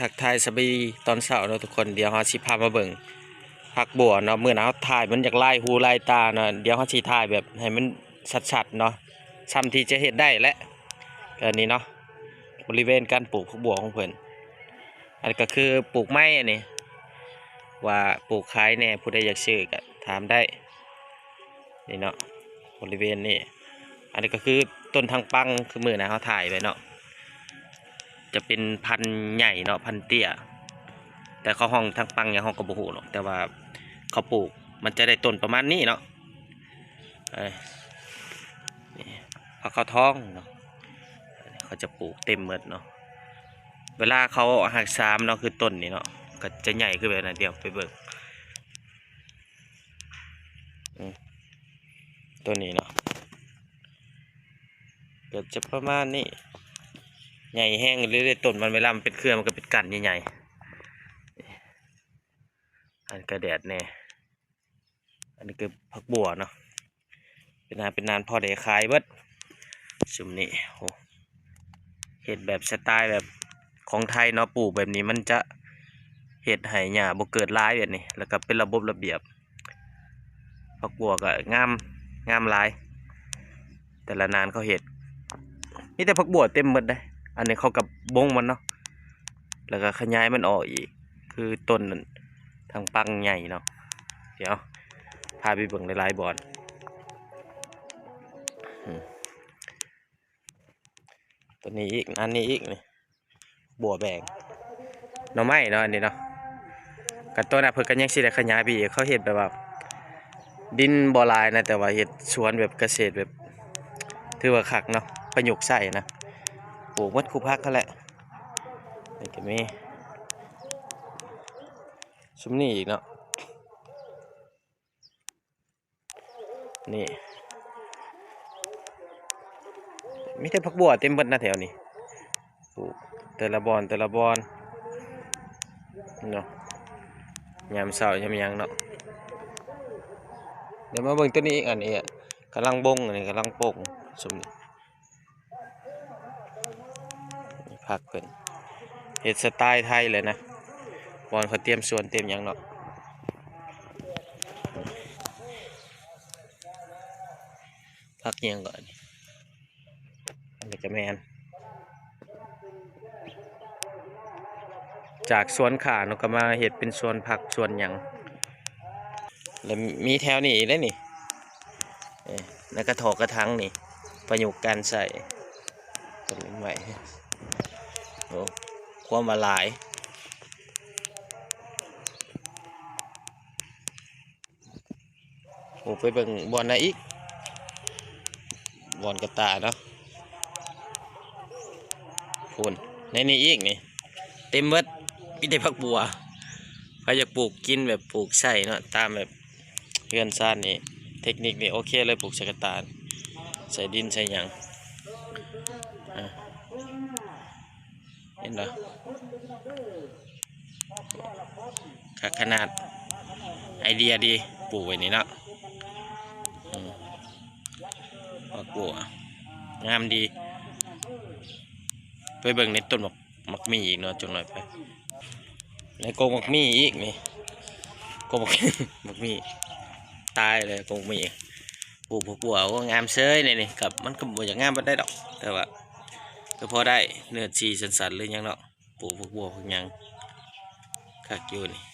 ທັກທາຍສະບາຍດີຕອນເຊົ້າເນາະທຸກຄົນ. ດຽວເຮົາຊິພາມາເບິ່ງຜັກບົວເນາະ. ມື້ໜ້າເຮົາຖ່າຍມັນຢາກຫຼາຍຫູຫຼາຍຕາເນາະ, ດຽວເຮົາຊິຖ່າຍແບບໃຫ້ມັນຊັດໆເນາະ, ຊ່ຳທີ່ຈະເຮັດໄດ້ແຫຼະ. ກໍນີ້ເນາະ ບໍລິເວນການປູກຜັກບົວຂອງເພິ່ນ. ອັນນີ້ກໍຄືປູກໄມ້ ອັນນີ້ວ່າປູກຂາຍແດ່, ຜູ້ໃດຢາກຊື້ກໍຖາມໄດ້. ນີ້ເນາະ ບໍລິເວນນີ້. ອັນນີ້ກໍຄືຕົ້ນທັງປັງ ຄືມື້ໜ້າເຮົາຖ່າຍໄວ້ເນາະ, ຈະເປັນພັນໃຫຍ່ເນາະ ພັນເຕ້ຍ, ແຕ່ເຂົາຮ້ອງທັງປັງຫຍັງເຮົາກໍບໍ່ຮູ້ເນາະ, ແຕ່ວ່າເຂົາປູກມັນຈະໄດ້ຕົ້ນປະມານນີ້ເນາະ. ເອີ ນີ້ຜັກເຂົ້າທອງເນາະ, ເຂົາຈະປູກເຕັມໝົດເນາະ. ເວລາເຂົາອອກຮາກສາມເນາະ ຄືຕົ້ນນີ້ເນາະ ກໍຈະໃຫຍ່ຄືແບບນັ້ນ. ດຽວໄປເບິ່ງ ອືມ ຕົ້ນນີ້ເນາະ ກໍຈະປະມານນີ້, ໃຫຍ່ແຮງເລີຍ. ຕົ້ນມັນເວລາມັນເປັນເຄືອ ມັນກໍເປັນກ້ານໃຫຍ່ໆ. ອັນກະແດດແດ່. ອັນນີ້ຄືຜັກບົວເນາະ, ເປັນນານເປັນນານພໍໄດ້ຂາຍເບິດຊຸມນີ້. ໂອ້ ເຮັດແບບສະໄຕແບບຂອງໄທເນາະ, ປູກແບບນີ້ມັນຈະເຮັດໃຫ້ຫຍ້າບໍ່ເກີດຫຼາຍແບບນີ້, ແລ້ວກໍເປັນລະບົບລະບຽບ. ຜັກບົວກໍງາມ ງາມຫຼາຍ. ແຕ່ລະນານເຂົາເຮັດ ມີແຕ່ຜັກບົວເຕັມໝົດເດ້. ອັນນີ້ເຂົາກໍບົງມັນເນາະ ແລ້ວກໍຂະຫຍາຍມັນອອກອີກ ຄືຕົ້ນທັງປັງໃຫຍ່ເນາະ. ດຽວພາໄປເບິ່ງຫຼາຍໆບ່ອນ. ອືມ ຕົວນີ້ອີກ ອັນນີ້ອີກນີ້ ບົວແບງ ໜໍ່ໄມ້ເນາະ ອັນນີ້ເນາະ. ກະຕົວນັ້ນເພິ່ນກໍຍັງຊິໄດ້ຂະຫຍາຍໄປອີກ. ເຂົາເຮັດແບບວ່າດິນບໍ່ຫຼາຍນະ, ແຕ່ວ່າເຮັດສວນແບບກະເສດແບບ ຖືວ່າຄັກເນາະ, ປະຍຸກໃຊ້ນະ, ປູກໝົດຄູ່ຜັກຫັ້ນແຫຼະ. ນີ້ກໍມີຊຸມນີ້ອີກເນາະ. ນີ້ ມີແຕ່ຜັກບົວເຕັມເບິດນະແຖວນີ້. ປູກແຕ່ລະບ່ອນ ແຕ່ລະບ່ອນເນາະ, ຍາມເຊົ້າຍາມຫຍັງເນາະ. ດຽວມາເບິ່ງຕົວນີ້ອີກ ອັນນີ້ກຳລັງບົງ ອັນນີ້ກຳລັງປົງ ຊຸມນີ້. ນີ້ຜັກເພິ່ນເຮັດສະໄຕໄທເລີຍນະ, ບ່ອນເຂົາຕຽມສວນຕຽມຫຍັງເນາະ. ຜັກຫຍັງເກາະ ອັນນີ້ກໍແມ່ນ ຈາກສວນຂ້າເນາະ ກໍມາເຮັດເປັນສວນຜັກສວນຫຍັງ. ແລ້ວມີແຖວນີ້ອີກເດ້ນີ້ ເອີ ໃນກະຖອກກະຖັງນີ້ ປະຍຸກການໃຊ້ຕົ້ນໄມ້. ໂອ້ ຄວາມວ່າຫຼາຍ. ໂອ້ ໄປເບິ່ງບ່ອນໃດອີກ ບ່ອນກະຕ່າເນາະ. ພຸ້ນ ໃນນີ້ອີກນີ້ ເຕັມເບິດ ມີແຕ່ຜັກບົວ. ໃຜຢາກປູກກິນແບບປູກໃຊ້ເນາະ ຕາມແບບເຮືອນຊານນີ້ ເທັກນິກນີ້ໂອເຄເລີຍ, ປູກໃສ່ກະຕ່າ ໃສ່ດິນໃສ່ຫຍັງ. ອ່າ ເຫັນບໍ່ ຄັກຂະໜາດ, ໄອເດຍດີ ປູກໄວ້ນີ້ເນາະ. ອືມ ໝາກບົວງາມດີ. ໄປເບິ່ງໃນຕົ້ນໝາກ ໝາກໝີ່ອີກເນາະ ຈັກໜ້ອຍໄປ. ໃນກົກໝາກໝີ່ອີກນີ້ ກົກໝາກ ໝາກໝີ່ ຕາຍເລີຍກົກໝາກໝີ່. ປູກຜົກບົວ ໂອ້ ງາມເສີຍໃນນີ້. ກໍມັນກໍບໍ່ຢາກງາມປານໃດດອກ ແຕ່ວ່າກໍພໍໄດ້ ເນື້ອທີ່ສັ້ນໆ ຫຼືຫຍັງເນາະ. ປູກຜັກບົວຜັກຫຍັງ ຄັກຢູ່ນີ້.